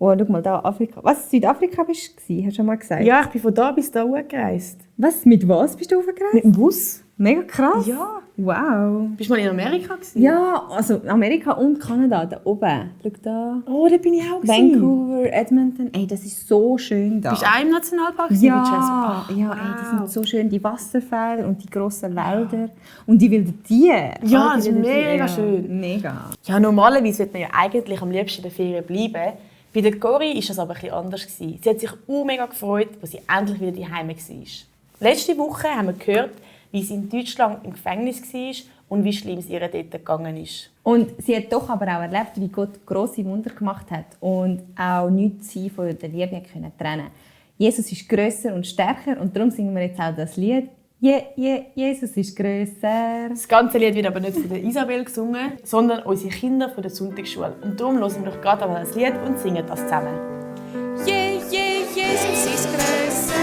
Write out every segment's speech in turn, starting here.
Oh, schau mal da, Afrika. Was, Südafrika bist du gewesen, hast du schon mal gesagt? Ja, ich bin von da bis da gereist. Was, mit was bist du aufgereist? Mit dem Bus? Mega krass. Ja. Wow. Bist du mal in Amerika gewesen? Ja, also Amerika und Kanada, da oben. Schau da. Oh, da bin ich auch gewesen. Vancouver, Edmonton. Ey, das ist so schön da. Bist du auch im Nationalpark gewesen, Ja, mit Jasper? ja, ey, die sind so schön, die Wasserfälle und die grossen Wälder und die wilden Tiere. Ja, All die das ist wilden mega Tiere, ja. schön. Mega. Ja, normalerweise würde man ja eigentlich am liebsten in der Ferien bleiben. Bei der Cori war das aber etwas anders gewesen. Sie hat sich mega gefreut, als sie endlich wieder daheim war. Letzte Woche haben wir gehört, wie sie in Deutschland im Gefängnis war und wie schlimm es ihr dort gegangen ist. Und sie hat doch aber auch erlebt, wie Gott grosse Wunder gemacht hat und auch nichts sie von der Liebe trennen konnte. Jesus ist grösser und stärker und darum singen wir jetzt auch das Lied Jesus ist grösser. Das ganze Lied wird aber nicht von der Isabel gesungen, sondern unsere Kinder von der Sonntagsschule. Und darum hören wir doch gerade einmal das Lied und singen das zusammen. Jesus ist grösser.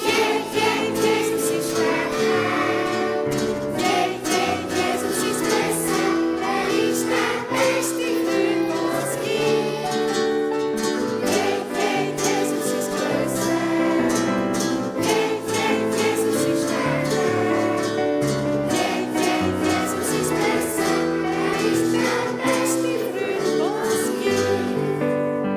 Jesus ist stärker. Jesus ist besser. Er ist der beste Freund, was es gibt. Jesus ist grösser. Jesus ist stärker. Jesus ist besser. Er ist der beste Freund, was es gibt.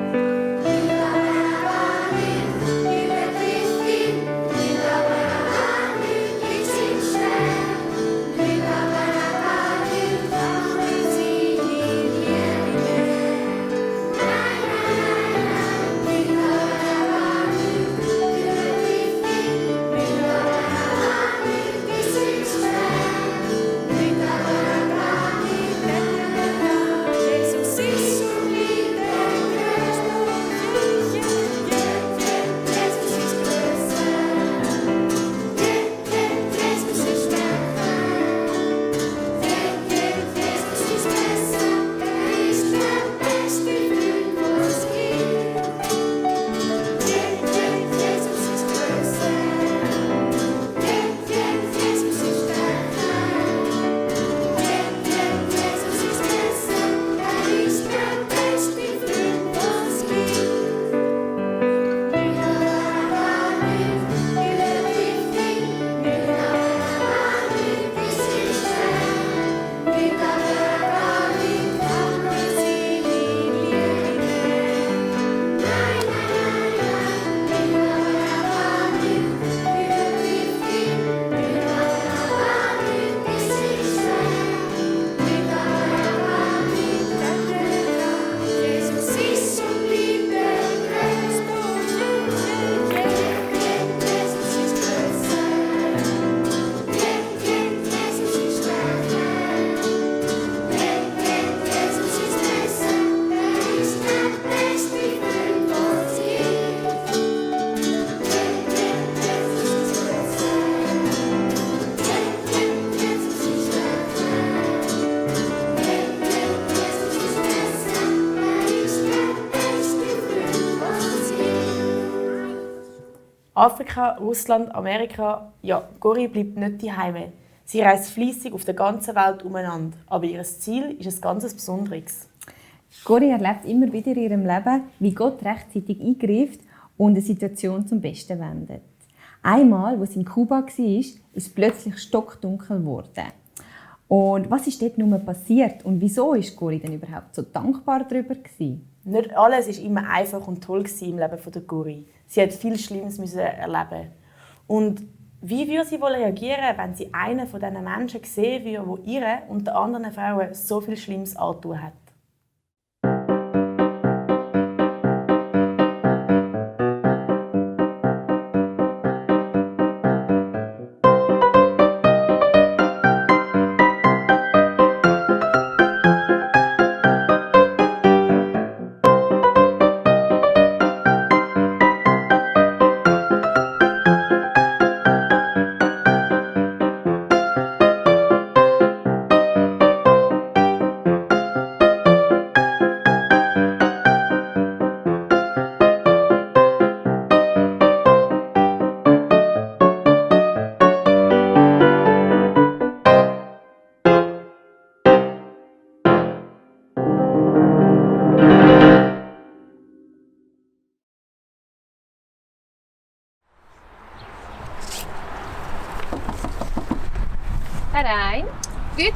Afrika, Russland, Amerika, ja, Cori bleibt nicht daheim. Sie reist fleissig auf der ganzen Welt umeinander, aber ihr Ziel ist ein ganz besonderes. Cori erlebt immer wieder in ihrem Leben, wie Gott rechtzeitig eingreift und eine Situation zum Besten wendet. Einmal, als sie in Kuba war, ist es plötzlich stockdunkel geworden. Und was ist dort nun passiert und wieso ist Cori denn überhaupt so dankbar darüber gewesen? Nicht alles war immer einfach und toll im Leben der Cori. Sie hat viel Schlimmes erleben. Und wie würde sie wohl reagieren, wenn sie einen von diesen Menschen sehen würde, der ihr und den anderen Frauen so viel Schlimmes angetan hat?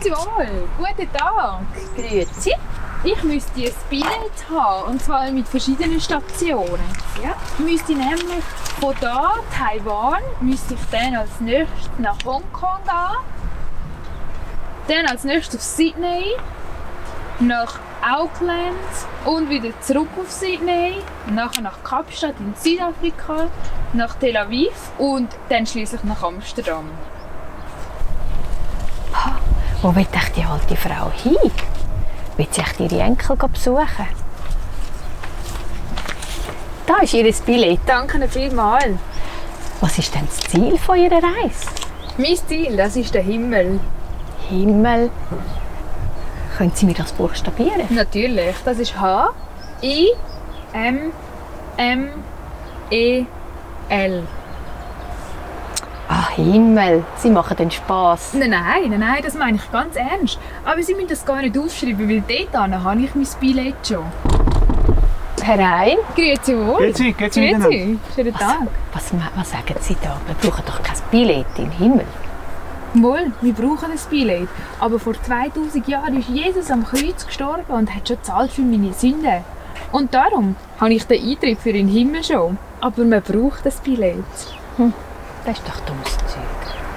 Grüezi wohl, guten Tag. Grüezi. Ich müsste ein Billett haben, und zwar mit verschiedenen Stationen. Ja. Ich müsste nämlich von da, Taiwan, müsste ich dann als nächstes nach Hongkong gehen. Dann als nächstes auf Sydney, nach Auckland und wieder zurück auf Sydney, nachher nach Kapstadt in Südafrika, nach Tel Aviv und dann schließlich nach Amsterdam. Wo will echt die alte Frau hin? Will sie echt ihre Enkel besuchen? Da ist ihr Billett. Danke vielmals. Was ist denn das Ziel von ihrer Reise? Mein Ziel, das ist der Himmel. Himmel. Können Sie mir das buchstabieren? Natürlich, das ist H-I-M-M-E-L. Ah, Himmel. Sie machen den Spass. Nein, das meine ich ganz ernst. Aber Sie müssen das gar nicht aufschreiben, weil dort habe ich mein Billett schon. Herein. Grüezi wohl. Grüezi Grüezi. Schönen Tag. Was sagen Sie da? Wir brauchen doch kein Billett im Himmel. Wohl, wir brauchen ein Billett. Aber vor 2000 Jahren ist Jesus am Kreuz gestorben und hat schon gezahlt für meine Sünden. Und darum habe ich den Eintritt für den Himmel schon. Aber man braucht ein Billett. Das ist doch dummes Zeug.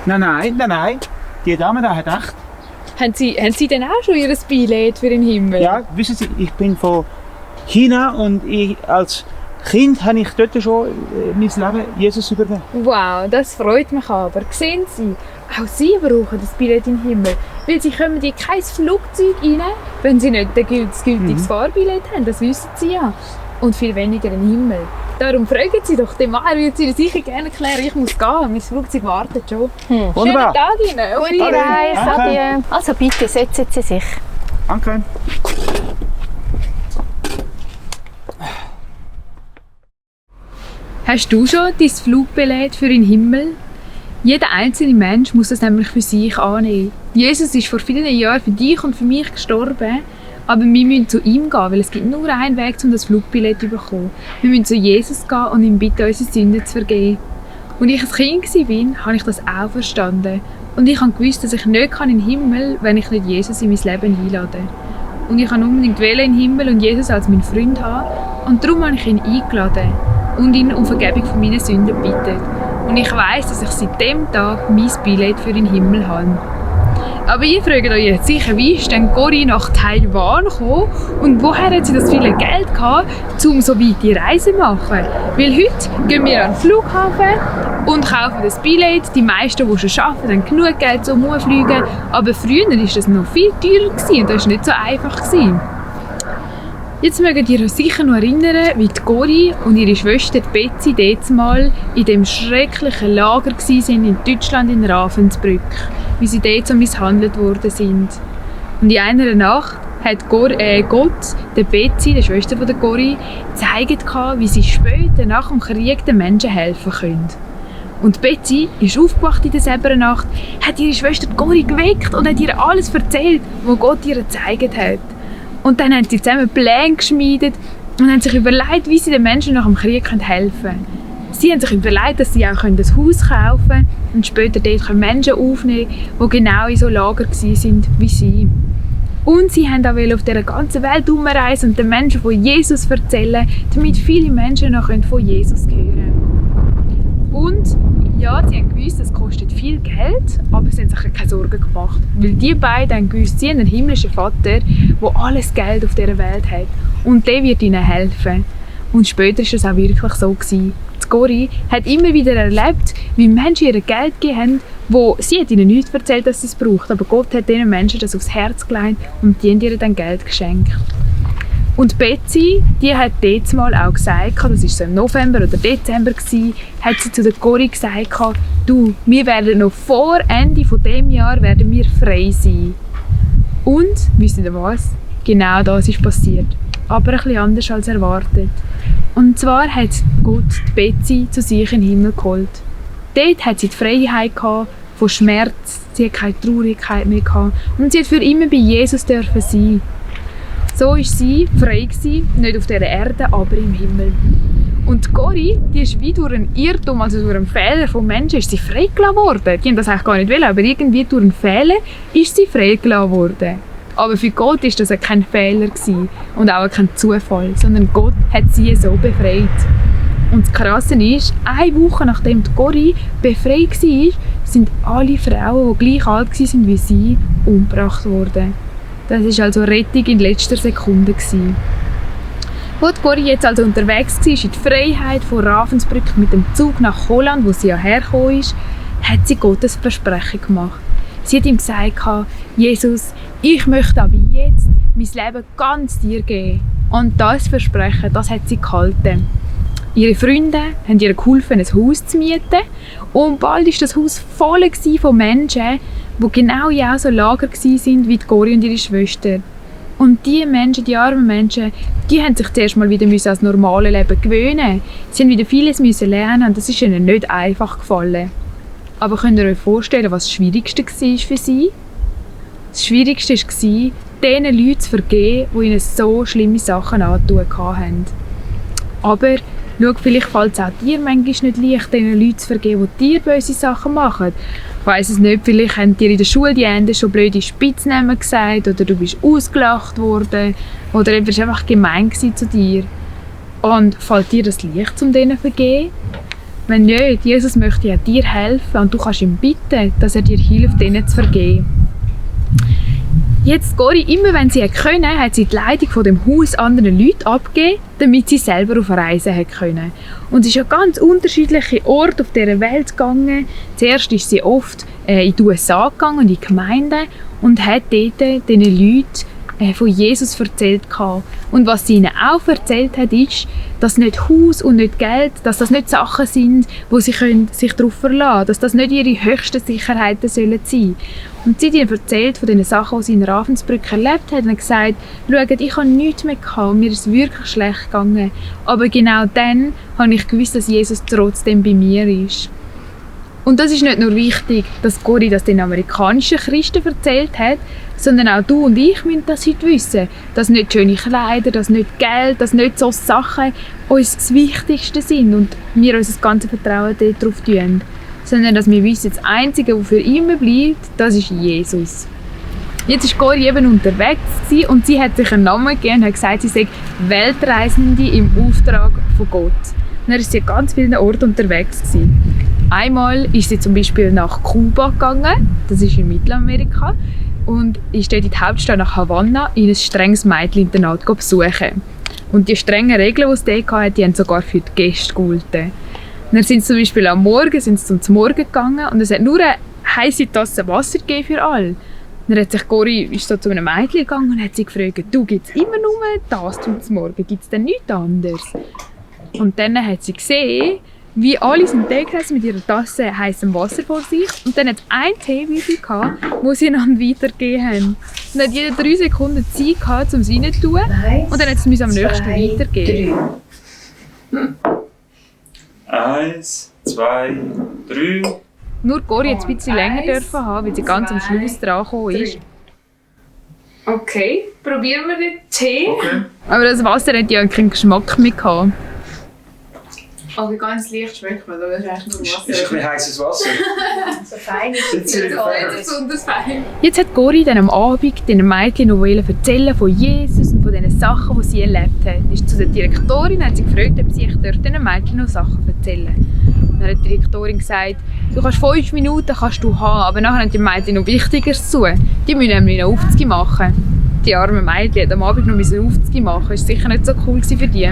Nein. Die Dame da hat recht. Haben Sie denn auch schon Ihr Billett für den Himmel? Ja, wissen Sie, ich bin von China und als Kind habe ich dort schon mein Leben Jesus übergeben. Wow, das freut mich aber. Sehen Sie, auch Sie brauchen das Billett in den Himmel. Weil Sie kommen in kein Flugzeug rein, wenn Sie nicht ein gültiges Fahrbillett haben. Das wissen Sie ja. Und viel weniger in den Himmel. Darum fragen Sie doch den Mann, er würde Sie sicher gerne erklären, ich muss gehen. Mein Flugzeug wartet schon. Schönen Wunderbar. Tag Ihnen. Auf Gute Reise, Danke. adieu. Also bitte, setzen Sie sich. Danke. Hast du schon dein Flugbillett für den Himmel? Jeder einzelne Mensch muss das nämlich für sich annehmen. Jesus ist vor vielen Jahren für dich und für mich gestorben, aber wir müssen zu ihm gehen, weil es gibt nur einen Weg, um das Flugbillett zu bekommen. Wir müssen zu Jesus gehen und ihm bitten, unsere Sünden zu vergeben. Als ich ein Kind war, habe ich das auch verstanden. Und ich habe gewusst, dass ich nicht in den Himmel kann, wenn ich nicht Jesus in mein Leben einlade. Und ich wollte unbedingt in den Himmel und Jesus als meinen Freund haben. Und darum habe ich ihn eingeladen und ihn um Vergebung von meinen Sünden gebeten. Und ich weiss, dass ich seit dem Tag mein Billett für den Himmel habe. Aber ihr fragt euch jetzt sicher, wie ist denn Cory nach Taiwan gekommen und woher hat sie das viele Geld gehabt, um so weit die Reise zu machen? Weil heute gehen wir an den Flughafen und kaufen das Billett. Die meisten, die schon arbeiten, haben genug Geld, um umzufliegen. Aber früher war das noch viel teurer und das war nicht so einfach. Jetzt mögt ihr euch sicher noch erinnern, wie die Cory und ihre Schwester Betsy dort mal in dem schrecklichen Lager waren in Deutschland, in Ravensbrück, wie sie dort so misshandelt worden sind. Und in einer Nacht hat Gott der Betsy, der Schwester von der Cory, gezeigt, wie sie später nach dem Krieg den Menschen helfen können. Und Betsy ist aufgewacht in derselben Nacht, hat ihre Schwester Cory geweckt und hat ihr alles erzählt, was Gott ihr gezeigt hat. Und dann haben sie zusammen Pläne geschmiedet und haben sich überlegt, wie sie den Menschen nach dem Krieg helfen können. Sie haben sich überlegt, dass sie auch ein Haus kaufen können und später dort Menschen aufnehmen können, die genau in so Lager waren wie sie. Und sie wollten auch auf dieser ganzen Welt herumreisen und den Menschen von Jesus erzählen, damit viele Menschen noch von Jesus hören können. Und ja, sie haben gewusst, es kostet viel Geld, aber sie haben sich keine Sorgen gemacht. Weil die beiden haben gewusst, sie haben einen himmlischen Vater, der alles Geld auf dieser Welt hat. Und der wird ihnen helfen. Und später war es auch wirklich so gewesen. Die Cory hat immer wieder erlebt, wie Menschen ihr Geld gegeben haben, wo sie hat ihnen nicht erzählt, dass sie es braucht. Aber Gott hat diesen Menschen das aufs Herz gelegt und die haben ihr dann Geld geschenkt. Und Betsy, die hat dort mal auch gesagt, das war so im November oder Dezember, hat sie zu der Cory gesagt, du, wir werden noch vor Ende dieses Jahres werden wir frei sein. Und, wisst ihr was? Genau das ist passiert. Aber ein bisschen anders als erwartet. Und zwar hat Gott Betsy zu sich in den Himmel geholt. Dort hat sie die Freiheit gehabt von Schmerz, sie hat keine Traurigkeit mehr gehabt und sie hat für immer bei Jesus dürfen sein. So war sie frei gewesen, nicht auf dieser Erde, aber im Himmel. Und Cori, die ist wie durch einen Irrtum, also durch einen Fehler von Menschen, ist sie freigelassen worden. Die haben das eigentlich gar nicht wollen, aber irgendwie durch einen Fehler ist sie freigelassen worden. Aber für Gott war das kein Fehler gewesen und auch kein Zufall, sondern Gott hat sie so befreit. Und das Krasse ist, eine Woche nachdem die Cori befreit war, sind alle Frauen, die gleich alt waren wie sie, umgebracht worden. Das war also Rettung in letzter Sekunde gewesen. Als Cori jetzt also unterwegs war, in die Freiheit von Ravensbrück mit dem Zug nach Holland, wo sie ja hergekommen ist, hat sie Gottes Versprechen gemacht. Sie hat ihm gesagt, Jesus, ich möchte aber jetzt mein Leben ganz dir geben. Und das Versprechen, das hat sie gehalten. Ihre Freunde haben ihr geholfen, ein Haus zu mieten. Und bald war das Haus voll von Menschen, die genau in auch so Lager waren wie die Cori und ihre Schwester. Und die Menschen, die armen Menschen, die haben sich zuerst mal wieder ans normale Leben gewöhnen. Sie mussten wieder vieles lernen und das ist ihnen nicht einfach gefallen. Aber könnt ihr euch vorstellen, was das Schwierigste war für sie? Das Schwierigste war, den Leuten zu vergeben, die ihnen so schlimme Sachen angetan haben. Aber schau, vielleicht fällt es auch dir manchmal nicht leicht, den Leuten zu vergeben, die dir böse Sachen machen. Ich weiss es nicht, vielleicht haben dir in der Schule die Ende schon blöde Spitznamen gesagt oder du bist ausgelacht worden oder du warst einfach gemein zu dir. Und fällt dir das leicht, um denen zu vergeben? Wenn nicht, Jesus möchte ja dir helfen und du kannst ihm bitten, dass er dir hilft, denen zu vergeben. Jetzt Cori, immer wenn sie können, hat sie die Leitung von dem Haus anderen Leuten abgegeben, damit sie selber auf Reisen können. Und sie ist an ganz unterschiedliche Orte auf dieser Welt gegangen. Zuerst ist sie oft in die USA gegangen, in die Gemeinden, und hat dort diesen Leuten von Jesus erzählt. Und was sie ihnen auch erzählt hat, ist, dass nicht Haus und nicht Geld, dass das nicht Sachen sind, wo sie sich darauf verlassen können, dass das nicht ihre höchsten Sicherheiten sein sollen. Und sie hat ihnen erzählt von den Sachen, die sie in Ravensbrück erlebt hat, und hat gesagt, schaut, ich habe nichts mehr gehabt und mir ist es wirklich schlecht gegangen. Aber genau dann habe ich gewusst, dass Jesus trotzdem bei mir ist. Und das ist nicht nur wichtig, dass Cori das den amerikanischen Christen erzählt hat, sondern auch du und ich müssen das heute wissen, dass nicht schöne Kleider, dass nicht Geld, dass nicht so Sachen uns das Wichtigste sind und wir unser ganzes Vertrauen darauf tun, sondern dass wir wissen, das Einzige, was für immer bleibt, das ist Jesus. Jetzt war Cori eben unterwegs und sie hat sich einen Namen gegeben und hat gesagt, sie sei Weltreisende im Auftrag von Gott. Und dann war sie an ganz vielen Orten unterwegs gewesen. Einmal ist sie zum Beispiel nach Kuba gegangen, das ist in Mittelamerika, und ist dort in die Hauptstadt nach Havanna in ein strenges Mädcheninternat besuchen. Und die strengen Regeln, die es dort hatte, die haben sogar für die Gäste gegolten. Dann sind sie zum Beispiel am Morgen zum Morgen gegangen und es hat nur eine heisse Tasse Wasser gegeben für alle. Dann hat sich Cori so zu einem Mädchen gegangen und hat sie gefragt, du, gibt es immer nur das zum Morgen, gibt es denn nichts anderes? Und dann hat sie gesehen, wie alle sind da gesessen mit ihrer Tasse heißem Wasser vor sich, und dann hat es ein Teewürfel gehabt, wo sie einander weitergegeben haben. Und dann hat jeder 3 Sekunden Zeit gehabt, um es reinzutun, und dann hat es am nächsten weitergegeben. 1, 2, 3. Nur Cori hat es ein bisschen länger dürfen haben, weil sie ganz am Schluss dran gekommen ist. Okay, probieren wir den Tee. Okay. Aber das Wasser hat ja keinen Geschmack mehr gehabt. Also ganz leicht schmeckt man, aber das ist eigentlich nur Ist Wasser. ein bisschen heißes Wasser. So fein ist Jetzt wieder gefällt. Besonders fein. Jetzt hat Cori dann am Abend den Mädchen noch erzählen von Jesus und von den Sachen, die sie erlebt hat. Sie ist zu der Direktorin und hat sie gefragt, ob sie den Mädchen noch Sachen erzählen. Dann hat die Direktorin gesagt, du kannst 5 Minuten kannst du haben, aber nachher haben die Mädchen noch Wichtigeres zu tun. Die müssen nämlich noch Aufzüge machen. Die armen Mädchen hat am Abend noch Aufzüge machen. Das war sicher nicht so cool für die.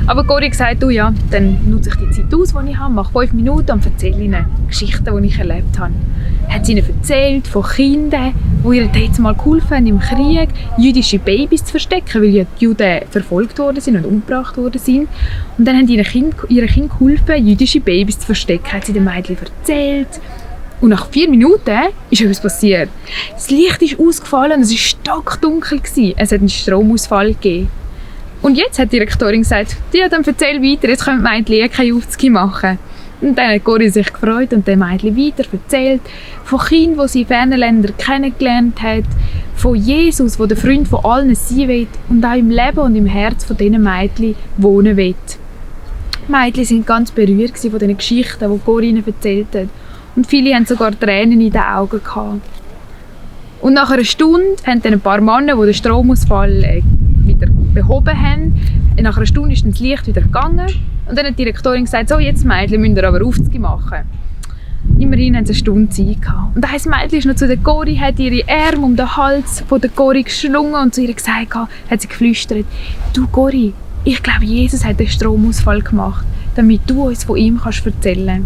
Aber Cori hat gesagt, du ja, dann nutze ich die Zeit aus, die ich habe, mache 5 Minuten und erzähle ihnen Geschichten, die ich erlebt habe. Hat sie ihnen erzählt von Kindern, die ihr jetzt mal geholfen haben im Krieg, jüdische Babys zu verstecken, weil ja die Juden verfolgt worden sind und umgebracht worden sind. Und dann haben ihre Kinder geholfen, jüdische Babys zu verstecken, hat sie den Mädchen erzählt. Und nach 4 Minuten ist etwas passiert. Das Licht ist ausgefallen und es war stockdunkel. Es hat einen Stromausfall gegeben. Und jetzt hat die Direktorin gesagt, ja, dann erzähl weiter, jetzt können die Mädchen keine Aufzüge machen. Und dann hat Cori sich gefreut und den Mädchen weiter erzählt von Kindern, die sie in fernen Ländern kennengelernt hat, von Jesus, der der Freund von allen sein will und auch im Leben und im Herz von diesen Mädchen wohnen will. Die Mädchen waren ganz berührt von den Geschichten, die Cori ihnen erzählt hat. Und viele hatten sogar Tränen in den Augen gehabt. Und nach einer Stunde haben dann ein paar Männer, die den Stromausfall wieder behoben haben, nach einer Stunde ist dann das Licht wieder gegangen. Und dann hat die Direktorin gesagt, so, jetzt Mädchen, müsst ihr aber Aufzüge machen. Immerhin haben sie eine Stunde Zeit gehabt. Und ein Mädchen ist noch zu der Cori, hat ihre Arme um den Hals von der Cori geschlungen und zu ihr gesagt, hat sie geflüstert, du Cori, ich glaube, Jesus hat den Stromausfall gemacht, damit du uns von ihm kannst erzählen.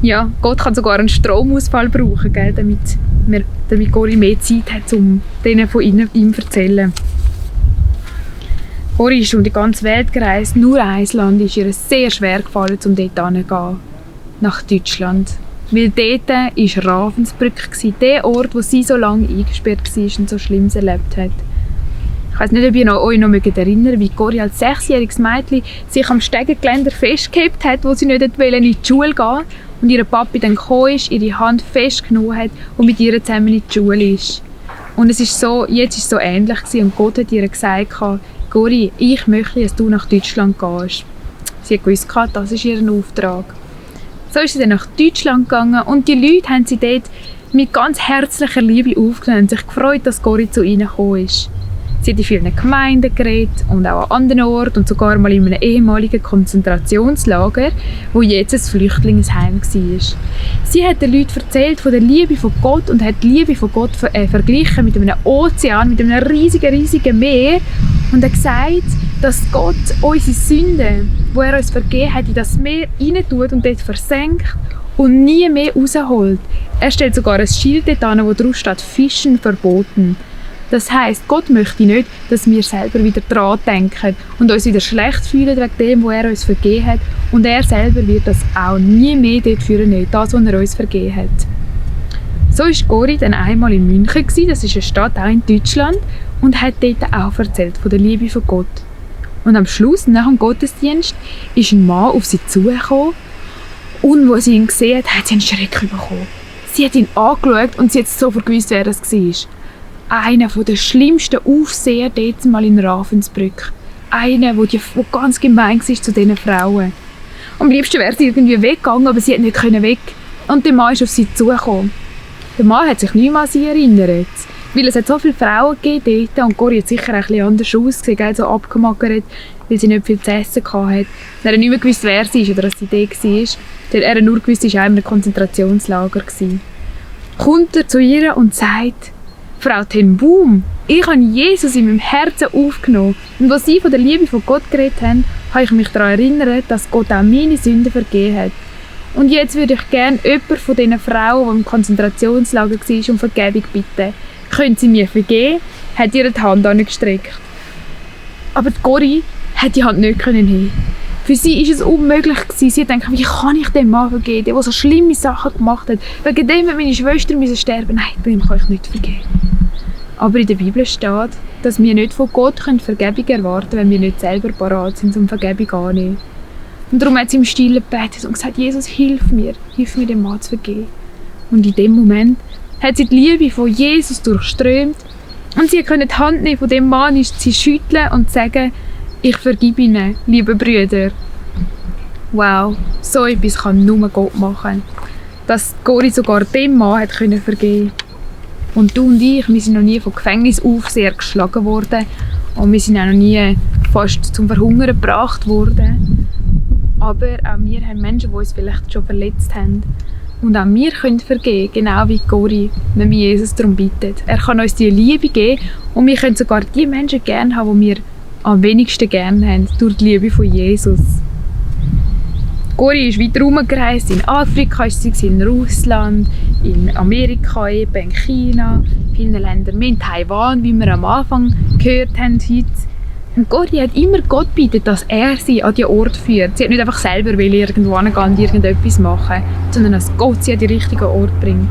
Ja, Gott kann sogar einen Stromausfall brauchen, gell, damit Cori mehr Zeit hat, um denen von ihm zu erzählen. Cori ist um die ganze Welt gereist, nur ein Land ist ihr sehr schwer gefallen, um dort hinzugehen. Nach Deutschland. Weil dort war Ravensbrück, der Ort, wo sie so lange eingesperrt war und so Schlimmes erlebt hat. Ich weiss nicht, ob ihr euch noch erinnert, wie Cori als 6-jähriges Mädchen sich am Stegengeländer festgehalten hat, wo sie nicht in die Schule gehen wollte. Und ihr Papi dann gekommen ist, ihre Hand festgenommen hat und mit ihr zusammen in die Schule ist. Und es ist so, jetzt war es so ähnlich gewesen, und Gott hat ihr gesagt, Cori, ich möchte, dass du nach Deutschland gehst. Sie hat gewusst, das ist ihr Auftrag. So ist sie dann nach Deutschland gegangen und die Leute haben sie dort mit ganz herzlicher Liebe aufgenommen und sich gefreut, dass Cori zu ihnen gekommen ist. Sie hat in vielen Gemeinden geredet und auch an anderen Orten und sogar mal in einem ehemaligen Konzentrationslager, wo jetzt ein Flüchtlingsheim war. Sie hat den Leuten erzählt von der Liebe von Gott und hat die Liebe von Gott verglichen mit einem Ozean, mit einem riesigen Meer und hat gesagt, dass Gott unsere Sünden, die er uns vergeben hat, in das Meer hineintut und dort versenkt und nie mehr rausholt. Er stellt sogar ein Schild dort an, wo drauf steht, Fischen verboten. Das heisst, Gott möchte nicht, dass wir selber wieder daran denken und uns wieder schlecht fühlen wegen dem, was er uns vergeben hat. Und er selber wird das auch nie mehr dort führen, nicht das, was er uns vergeben hat. So war Cori dann einmal in München, das ist eine Stadt auch in Deutschland, und hat dort auch erzählt von der Liebe von Gott. Und am Schluss, nach dem Gottesdienst, ist ein Mann auf sie zugekommen und als sie ihn gesehen hat sie einen Schreck bekommen. Sie hat ihn angeschaut und sie hat sofort gewusst, wer das war. Einer der schlimmsten Aufseher dort mal in Ravensbrück. Einer, der ganz gemein war zu diesen Frauen. Am liebsten wäre sie irgendwie weggegangen, aber sie konnte nicht weg. Und der Mann ist auf sie zugekommen. Der Mann hat sich nicht mehr an sie erinnert. Weil es hat so viele Frauen gegeben dort und Cori hat sicher ein bisschen anders ausgesehen, so abgemackert, weil sie nicht viel zu essen hatte. Er hat nicht mehr gewusst, wer sie ist oder dass sie dort war. Er hat nur gewusst, sie war auch in einem Konzentrationslager. Kommt er zu ihr und sagt, Frau ten Boom, ich habe Jesus in meinem Herzen aufgenommen. Und als Sie von der Liebe von Gott geredet haben, habe ich mich daran erinnert, dass Gott auch meine Sünden vergeben hat. Und jetzt würde ich gerne jemanden von diesen Frauen, die im Konzentrationslager war, um Vergebung bitten. Können Sie mir vergeben? Hat ihr die Hand angestreckt. Aber die Cori hat die Hand nicht heben. Für sie war es unmöglich. Sie dachte, wie kann ich dem Mann vergeben, der so schlimme Sachen gemacht hat. Wegen dem hat meine Schwester sterben. Nein, dem kann ich nicht vergeben. Aber in der Bibel steht, dass wir nicht von Gott Vergebung erwarten können, wenn wir nicht selber parat sind, um Vergebung anzunehmen. Und darum hat sie im Stillen gebetet und gesagt, Jesus, hilf mir dem Mann zu vergeben. Und in dem Moment hat sie die Liebe von Jesus durchströmt und sie konnte die Hand nehmen von dem Mann, sie schütteln und sagen, ich vergib ihnen, liebe Brüder. Wow, so etwas kann nur Gott machen. Dass Cori sogar dem Mann hat vergeben konnte. Und du und ich, wir sind noch nie vom Gefängnisaufseher geschlagen worden und wir sind auch noch nie fast zum Verhungern gebracht worden. Aber auch wir haben Menschen, die uns vielleicht schon verletzt haben. Und auch wir können vergeben, genau wie Cori, wenn wir Jesus darum bitten. Er kann uns die Liebe geben und wir können sogar die Menschen gerne haben, die wir am wenigsten gerne haben, durch die Liebe von Jesus. Cori ist weiter herumgereist, in Afrika ist sie, in Russland, in Amerika, eben, in China, in vielen Ländern, in Taiwan, wie wir am Anfang gehört haben heute. Und Cori hat immer Gott gebeten, dass er sie an diesen Ort führt. Sie hat nicht einfach selber irgendwo hingehen und irgendetwas machen, sondern dass Gott sie an den richtigen Ort bringt.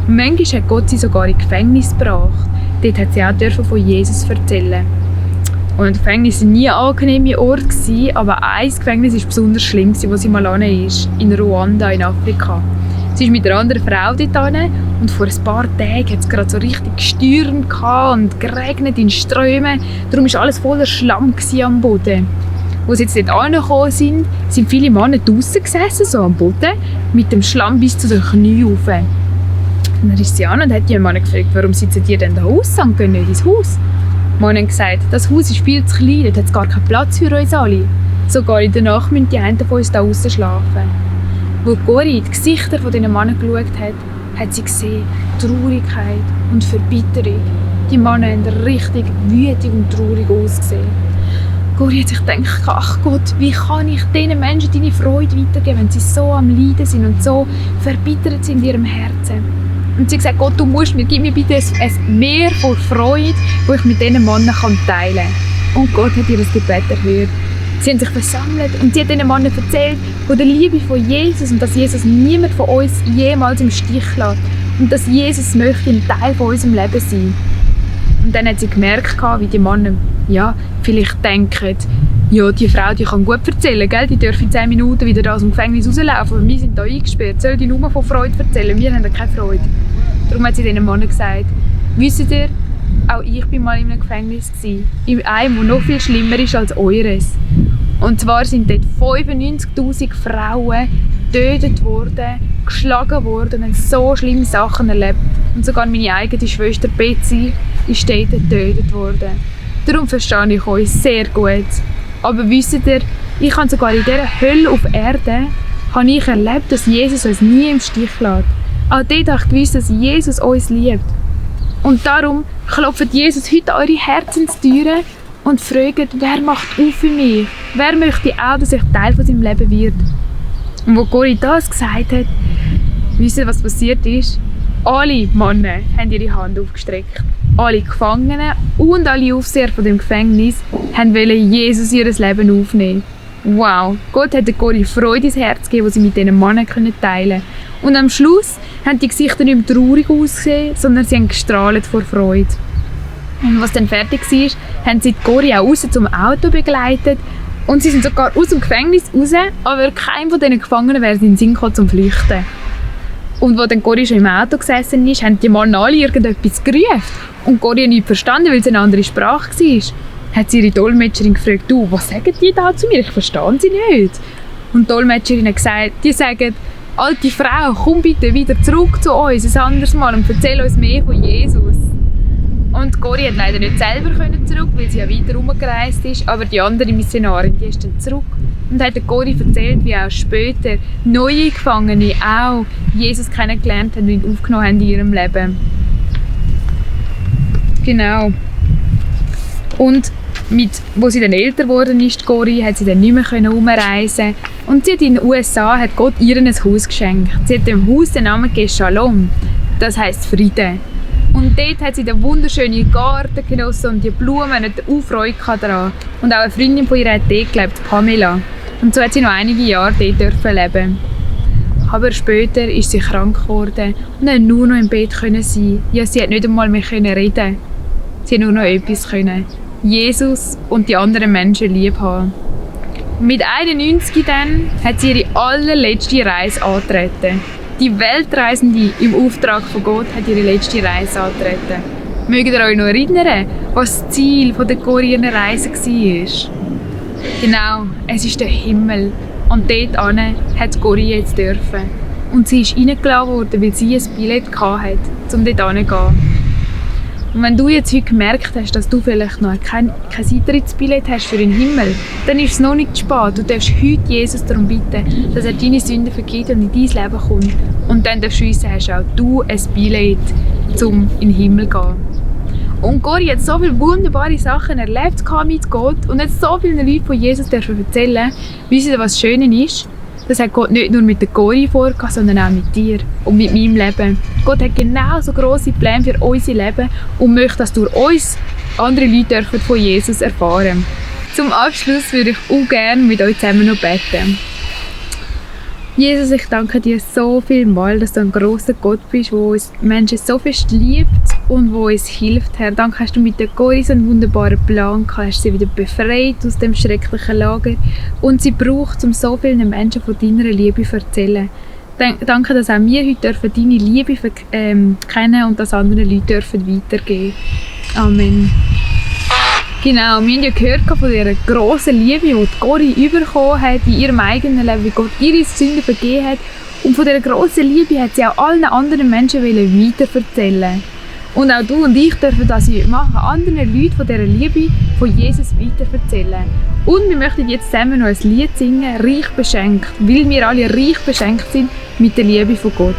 Und manchmal hat Gott sie sogar in Gefängnis gebracht. Dort hat sie auch von Jesus erzählen. Und Gefängnisse waren nie ein angenehmer Ort, aber ein Gefängnis war besonders schlimm, wo sie mal ist, in Ruanda, in Afrika. Sie ist mit einer anderen Frau dort hin und vor ein paar Tagen hat es gerade so richtig gestürmt und geregnet in Strömen. Darum war alles voller Schlamm am Boden. Wo sie jetzt dort angekommen sind, sind viele Männer draussen gesessen, so am Boden, mit dem Schlamm bis zu den Knien rauf. Und dann ist sie an und hat die Männer gefragt, warum sitzen die denn da draussen und gehen nicht ins Haus? Die Männer haben gesagt, das Haus ist viel zu klein, dort hat es gar keinen Platz für uns alle. Sogar in der Nacht müssen die einen von uns da draussen schlafen. Wo Cori in die Gesichter dieser Männer geschaut hat, hat sie gesehen, Traurigkeit und Verbitterung. Die Männer haben richtig wütend und traurig ausgesehen. Cori hat sich gedacht, ach Gott, wie kann ich diesen Menschen deine Freude weitergeben, wenn sie so am Leiden sind und so verbittert sind in ihrem Herzen. Und sie hat gesagt, Gott, gib mir bitte ein Meer von Freude, das ich mit diesen Männern teilen kann. Und Gott hat ihr das Gebet erhört. Sie haben sich versammelt und sie hat diesen Männern erzählt von der Liebe von Jesus und dass Jesus niemand von uns jemals im Stich lässt und dass Jesus möchte ein Teil von unserem Leben sein. Und dann hat sie gemerkt, wie die Männer vielleicht denken, ja, die Frau die kann gut erzählen, gell? Die dürfen in 10 Minuten wieder aus dem Gefängnis rauslaufen, aber wir sind hier eingesperrt, soll die nur von Freude erzählen, wir haben keine Freude. Darum hat sie diesen Männern gesagt, wisst ihr, auch ich war mal in einem Gefängnis, in einem, das noch viel schlimmer ist als eures. Und zwar sind dort 95'000 Frauen getötet worden, geschlagen worden und haben so schlimme Sachen erlebt. Und sogar meine eigene Schwester Betsy ist dort getötet worden. Darum verstehe ich euch sehr gut. Aber wisst ihr, ich habe sogar in dieser Hölle auf Erde erlebt, dass Jesus uns nie im Stich lässt. Auch dort habe ich gewusst, dass Jesus uns liebt. Und darum klopft Jesus heute an eure Herzenstüren und fragt, wer macht auf für mich? Wer möchte auch, dass ich Teil von seinem Leben wird? Und wo Cori das gesagt hat, wisst ihr, was passiert ist? Alle Männer haben ihre Hand aufgestreckt. Alle Gefangenen und alle Aufseher von dem Gefängnis wollten Jesus ihr Leben aufnehmen. Wow, Gott hat der Cori Freude ins Herz gegeben, die sie mit diesen Männern teilen konnte. Und am Schluss haben die Gesichter nicht mehr traurig ausgesehen, sondern sie haben gestrahlt vor Freude. Und als dann fertig war, haben sie die Cori auch raus zum Auto begleitet. Und sie sind sogar aus dem Gefängnis raus, aber keinem von diesen Gefangenen wäre in den Sinn gekommen, zum Flüchten. Und als dann Cori schon im Auto gesessen ist, haben die Männer alle irgendetwas gerufen. Und Cori hat nichts verstanden, weil es eine andere Sprache war. Hat sie ihre Dolmetscherin gefragt, du, was sagen die da zu mir? Ich verstehe sie nicht. Und die Dolmetscherin hat gesagt, die sagen, alte Frau, komm bitte wieder zurück zu uns, ein anderes Mal, und erzähl uns mehr von Jesus. Und Cori hat leider nicht selber zurück, weil sie ja weiter herumgereist ist, aber die andere Missionarin, die ist dann zurück und hat Cori erzählt, wie auch später neue Gefangene auch Jesus kennengelernt haben und ihn aufgenommen haben in ihrem Leben. Genau. Und wo sie dann älter geworden ist, Cori, hat sie dann nicht mehr herumreisen. Und sie hat in den USA hat Gott ihr ein Haus geschenkt. Sie hat dem Haus den Namen gegeben Shalom. Das heisst Frieden. Und dort hat sie den wunderschönen Garten genossen und die Blumen hat auch Freude daran. Und auch eine Freundin von ihr hat dort gelebt, Pamela. Und so hat sie noch einige Jahre dort leben. Aber später ist sie krank geworden und konnte nur noch im Bett sein. Ja, sie hat nicht einmal mehr reden. Sie hat nur noch etwas können. Jesus und die anderen Menschen lieb haben. Mit 91 dann hat sie ihre allerletzte Reise angetreten. Die Weltreisende im Auftrag von Gott hat ihre letzte Reise angetreten. Mögt ihr euch noch erinnern, was das Ziel der Cori ihrer Reise war? Genau, es ist der Himmel. Und dort hat Cori jetzt dürfen. Und sie ist reingelassen worden, weil sie ein Billett hatte, um dort hinzugehen. Und wenn du jetzt heute gemerkt hast, dass du vielleicht noch kein Eintrittsbillett hast für den Himmel, dann ist es noch nicht zu spät. Du darfst heute Jesus darum bitten, dass er deine Sünden vergibt und in dein Leben kommt. Und dann darfst du wissen, hast auch du ein Billett, um in den Himmel zu gehen. Und Cori hat so viele wunderbare Sachen erlebt mit Gott und hat so vielen Leuten von Jesus erzählen. Wisst ihr, was Schöne ist? Das hat Gott nicht nur mit der Cori vorgehabt, sondern auch mit dir und mit meinem Leben. Gott hat genauso grosse Pläne für unser Leben und möchte, dass durch uns andere Leute von Jesus erfahren. Zum Abschluss würde ich auch gerne mit euch zusammen noch beten. Jesus, ich danke dir so vielmals, dass du ein grosser Gott bist, der uns Menschen so fest liebt und wo uns hilft. Herr, danke, hast du mit der Cori so einen wunderbaren Plan gehabt, hast sie wieder befreit aus dem schrecklichen Lager und sie braucht, um so vielen Menschen von deiner Liebe zu erzählen. Danke, dass auch wir heute deine Liebe kennen und dass andere Leute weitergeben dürfen. Amen. Genau, wir haben ja gehört von dieser grossen Liebe, die Cori bekommen hat in ihrem eigenen Leben, wie Gott ihre Sünden vergeben hat. Und von dieser grossen Liebe hat sie auch allen anderen Menschen weiterverzählen. Und auch du und ich dürfen das machen, anderen Leuten von dieser Liebe von Jesus weiterverzählen. Und wir möchten jetzt zusammen noch ein Lied singen, «Reich beschenkt», weil wir alle reich beschenkt sind mit der Liebe von Gott.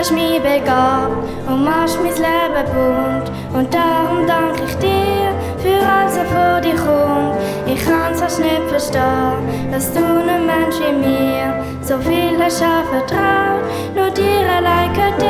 hast mich begabt und machst mein Leben bunt. Und darum danke ich dir für alles, was vor dir kommt. Ich kann's fast nicht verstehen, dass du einem Mensch wie mir so viel hast anvertraut. Nur dir allein gehört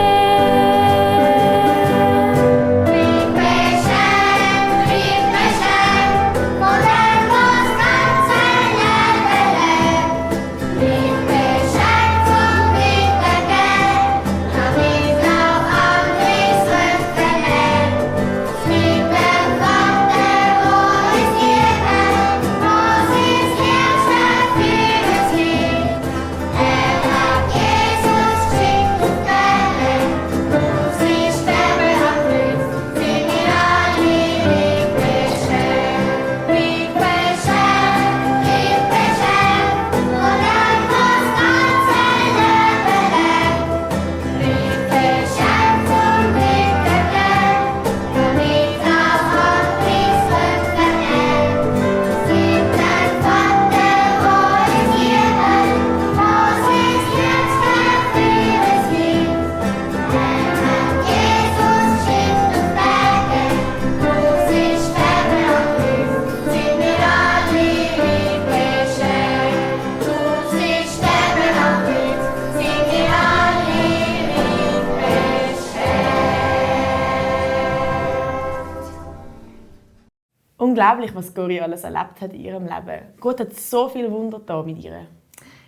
Unglaublich, was Cori alles erlebt hat in ihrem Leben. Gott hat so viel Wunder da mit ihr.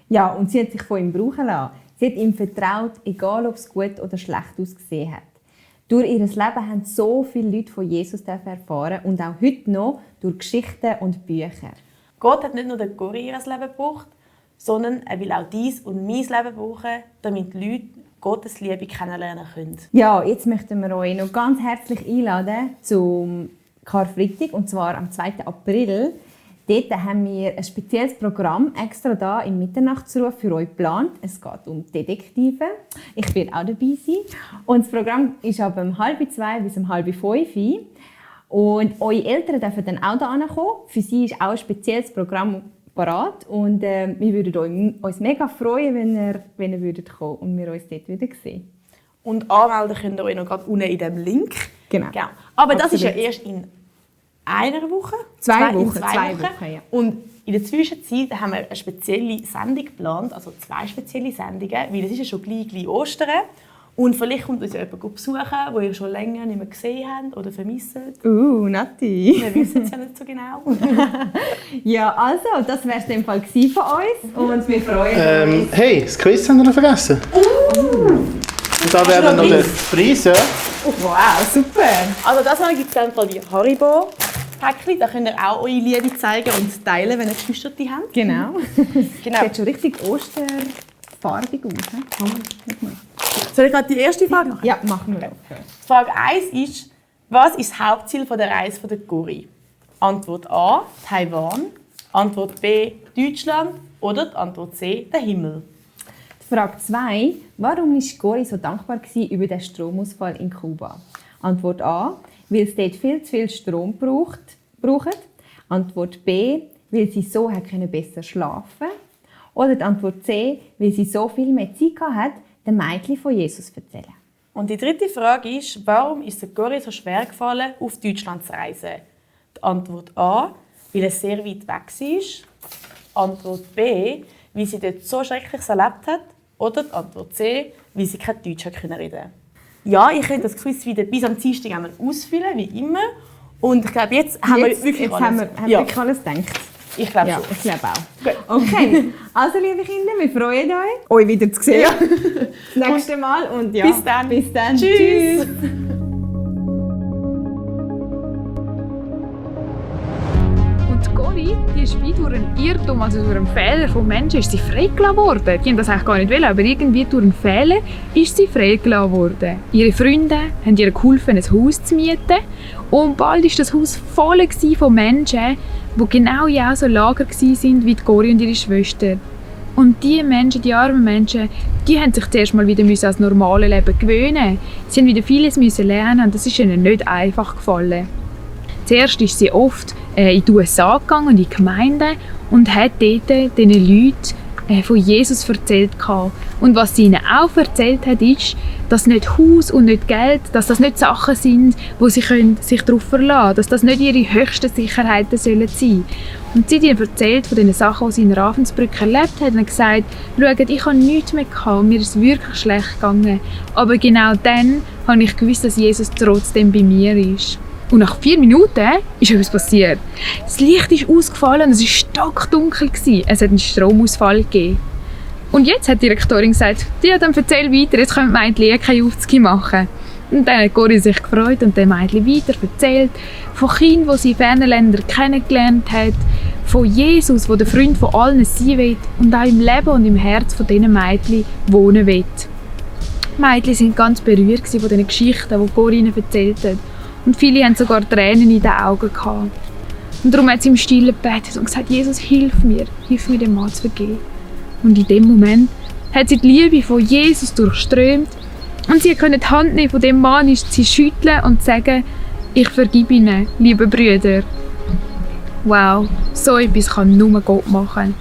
Ja, und sie hat sich von ihm brauchen lassen. Sie hat ihm vertraut, egal ob es gut oder schlecht ausgesehen hat. Durch ihr Leben haben so viele Leute von Jesus erfahren und auch heute noch durch Geschichten und Bücher. Gott hat nicht nur der Cori ihr Leben gebraucht, sondern er will auch dies und mein Leben brauchen, damit die Leute Gottes Liebe kennenlernen können. Ja, jetzt möchten wir euch noch ganz herzlich einladen zum Karfreitag, und zwar am 2. April. Dort haben wir ein spezielles Programm extra da im Mitternachtsruf für euch geplant. Es geht um Detektive. Ich werde auch dabei sein. Und das Programm ist ab 1:30 bis 4:30. Und eure Eltern dürfen dann auch da kommen. Für sie ist auch ein spezielles Programm parat. Und wir würden uns mega freuen, wenn ihr würdet kommen und wir uns dort wieder sehen. Und anmelden könnt ihr euch noch gerade unten in diesem Link. Genau. Aber das ist ja erst in einer Woche. Zwei Wochen, ja. Und in der Zwischenzeit haben wir eine spezielle Sendung geplant, also 2 spezielle Sendungen, weil es ist ja schon gleich Ostern. Und vielleicht kommt uns jemand besuchen, den ihr schon länger nicht mehr gesehen habt oder vermisst. Nati. Wir wissen es ja nicht so genau. Ja, also, das wäre es in dem Fall von uns. Und wir freuen uns. Hey, das Quiz haben wir noch vergessen. da werden noch die Preise. Wow, super. Also das hier gibt es dann von die Haribo-Päckchen. Da könnt ihr auch eure Liebe zeigen und teilen, wenn ihr Geschwister habt. Genau. Genau. Sieht schon richtig osterfarbig aus. Soll ich gerade die erste Frage machen? Ja, machen wir. Frage 1 ist, was ist das Hauptziel der Reise der Cori? Antwort A, Taiwan. Antwort B, Deutschland. Oder die Antwort C, der Himmel. Frage 2. Warum war Cori so dankbar über den Stromausfall in Kuba? Antwort A. Weil es dort viel zu viel Strom braucht. Antwort B. Weil sie so besser schlafen konnte. Oder die Antwort C. Weil sie so viel mehr Zeit hatte, den Mädchen von Jesus zu erzählen. Und die dritte Frage ist, warum ist es Cori so schwer gefallen, auf Deutschland zu reisen? Die Antwort A, weil es sehr weit weg war. Antwort B, weil sie dort so Schreckliches erlebt hat. Oder die Antwort C, weil sie kein Deutsch reden konnte. Ja, ich könnte das Quiz wieder bis am Dienstag ausfüllen, wie immer. Und ich glaube, jetzt haben wir wirklich alles. Haben wir wirklich alles gedacht. Ich glaube Ja, schon. ich glaube auch. Gut. Okay, also liebe Kinder, wir freuen euch wieder zu sehen. Das nächste Mal und ja, Bis dann. Bis dann. Tschüss. Und Cori, die ist wie durch einen Irrtum, also durch einen Fehler von Menschen, ist sie freigelassen worden. Die haben das eigentlich gar nicht wollen, aber irgendwie durch einen Fehler ist sie freigelassen worden. Ihre Freunde haben ihr geholfen, ein Haus zu mieten. Und bald war das Haus voll von Menschen, die genau in auch so Lager waren wie Cori und ihre Schwester. Und diese Menschen, die armen Menschen, die haben sich zuerst mal wieder an das normale Leben gewöhnen. Sie mussten wieder vieles lernen und das ist ihnen nicht einfach gefallen. Zuerst ist sie oft in die USA gegangen, in die Gemeinden, und hat dort diesen Leuten von Jesus erzählt. Und was sie ihnen auch erzählt hat, ist, dass nicht Haus und nicht Geld, dass das nicht Sachen sind, wo sie sich darauf verlassen können, dass das nicht ihre höchsten Sicherheiten sein sollen. Und sie hat ihnen erzählt von den Sachen, die sie in Ravensbrück erlebt hat, und hat gesagt, schaut, ich habe nichts mehr gehabt und mir ist es wirklich schlecht gegangen. Aber genau dann habe ich gewusst, dass Jesus trotzdem bei mir ist. Und nach 4 Minuten ist etwas passiert. Das Licht ist ausgefallen und es war stockdunkel. Es hat einen Stromausfall gegeben. Und jetzt hat die Direktorin gesagt, ja, dann erzähl weiter, jetzt können die Mädchen keine Aufzüge machen. Und dann hat Cori sich gefreut und den Mädchen weiter erzählt von Kindern, die sie in fernen Ländern kennengelernt hat, von Jesus, der der Freund von allen sein will und auch im Leben und im Herz von diesen Mädchen wohnen will. Die Mädchen waren ganz berührt von diesen Geschichten, die Cori ihnen erzählt hat. Und viele hatten sogar Tränen in den Augen gehabt. Und darum hat sie im Stillen gebetet und gesagt, Jesus, hilf mir dem Mann zu vergeben. Und in dem Moment hat sie die Liebe von Jesus durchströmt und sie konnte die Hand nehmen von dem Mann, sie schütteln und sagen, ich vergebe ihnen, liebe Brüder. Wow, so etwas kann nur Gott machen.